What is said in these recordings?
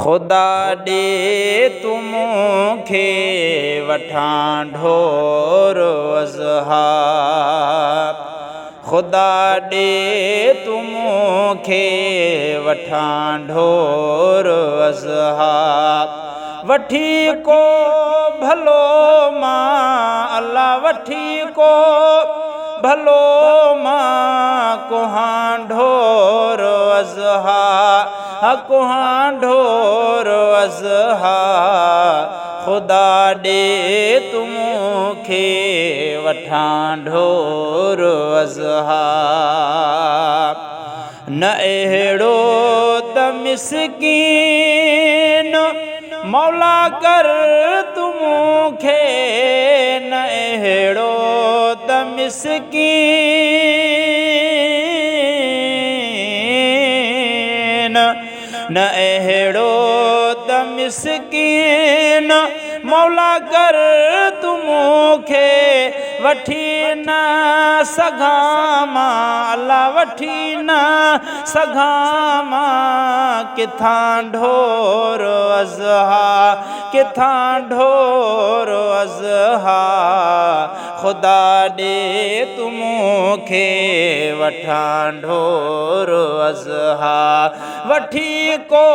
خدا ڏي تون مون کي وٺان ڍور اضحيٰ خدا ڏي تون مون کي وٺان ڍور اضحيٰ وٺي ڪو ڀلو مان الله وٺي ڪو ڀلو مان ڪهان ڍور اضحيٰ ڪهان ڍور اضحيٰ خدا ڏي تون مون کي وٺان ڍور اضحيٰ نه اهڙو ته مسڪين مولا ڪر تون مون کي نه اهڙو ته مسڪين نه اهڙو ته مسڪين مولا ڪر تون مون کي وٺي نه سگهان مان الله وٺي نه سگهان مان ڪٿان ڍور اضحيٰ ڪٿان ڍور اضحيٰ خدا ڏي تون مون کي وٺان ڍور اضحيٰ وٺي ڪو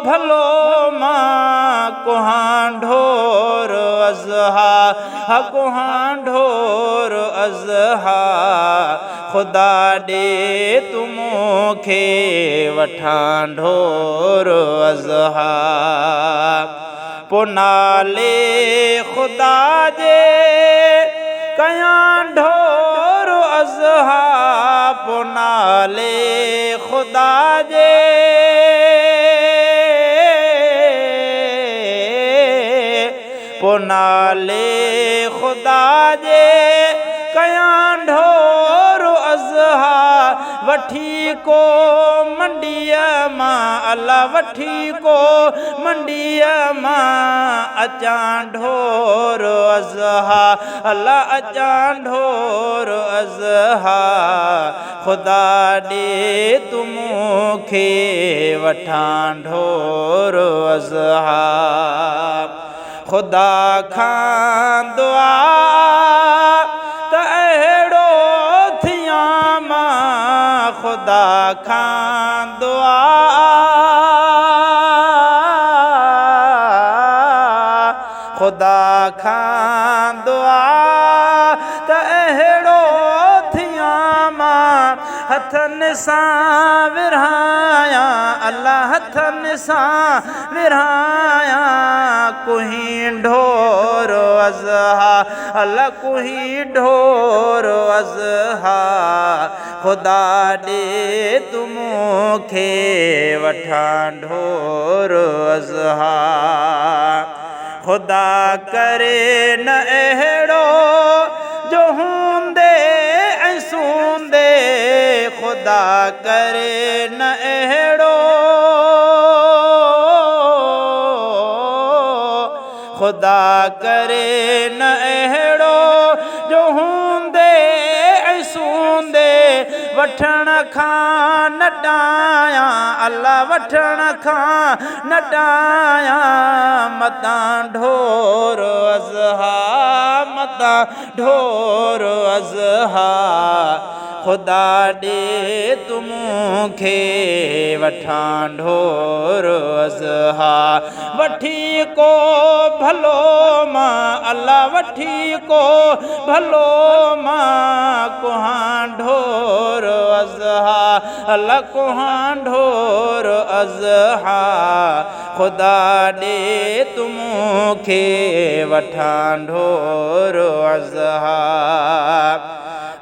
ڀلو مان ڪهان ڍور اضحيٰ ڪهان ڍور اضحيٰ خدا ڏي تون مون کي وٺان ڍور اضحيٰ پو نالي خدا جي ڪيان ڍور اضحيٰ پو نالي خدا جي پو نالي خدا جي ڪيان ڍور اضحيٰ وٺي ڪو منڊيء مان الله وٺي ڪو منڊيء مان اچان ڍور اضحيٰ الله اچان ڍور اضحيٰ خدا ڏي تون مون کي وٺان ڍور اضحيٰ خدا کان دعا ته اهڙو ٿيان مان خدا کان دعا خدا کان دعا ته اهڙو ٿيان مان هٿن سان ورهايان الله هٿن سان ورهايان ڪوهين ڍور اضحيٰ الله ڪوهين ڍور اضحيٰ خدا ڏي تون مون کي وٺان ڍور اضحيٰ خدا ڪري نه اهڙو جو هوندي ۽ سوندي خدا ڪري نه اهڙو خدا ڪري نه اهڙو جو هوندي ۽ سوندي وٺڻ کان نه ڊايان الله وٺڻ کان نه ڊايان متان ڍور اضحيٰ متان ڍور اضحيٰ خدا ڏي تون مون کي وٺان ڍور اضحيٰ وٺي ڪو ڀلو مان الله وٺي ڪو ڀلو مان ڪهان ڍور اضحيٰ الله ڪهان ڍور اضحيٰ خدا ڏي تون مون کي وٺان ڍور اضحيٰ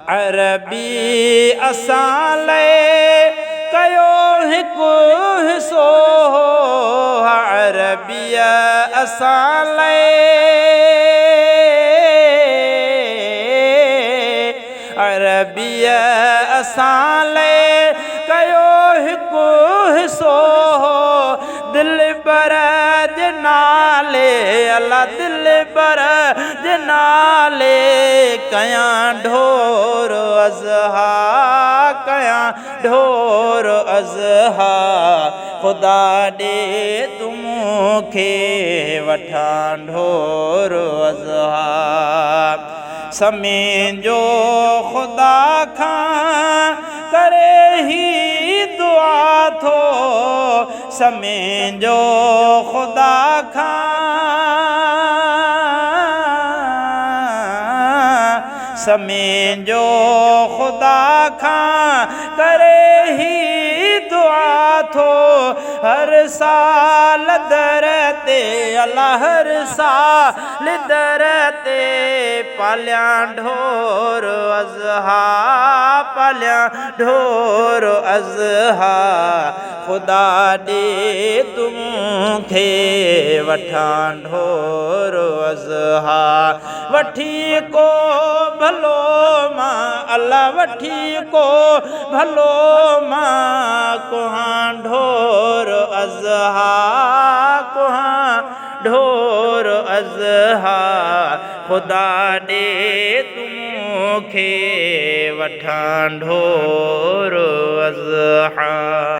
عربي اسان لئي ڪيو هڪ حصو عربي اسان لئي عربي اسان لئي ڪيو هڪ حصو دل دلبر جي نالي، الله دلبر جي نالي ڪيان ڍور اضحيٰ، ڪيان ڍور اضحيٰ. خدا ڏي تون مون کي وٺان ڍور اضحيٰ. سمين جو خدا کان ڪري هي دعا ٿو، سمين جو خدا کان، سمين جو خدا کان ڪري هي دعا ٿو، هر سال در تي، الله هر سال در تي پاليان ڍور اضحيٰ، پاليان ڍور اضحيٰ. خدا ڏي تون مون کي وٺان ڍور اضحيٰ. وٺي ڪو ڀلو مان، الله وٺي ڪو ڀلو مان ڪهان ڍور اضحيٰ، ڪهان ڍور اضحيٰ. خدا ڏي تون مون کي وٺان ڍور اضحيٰ.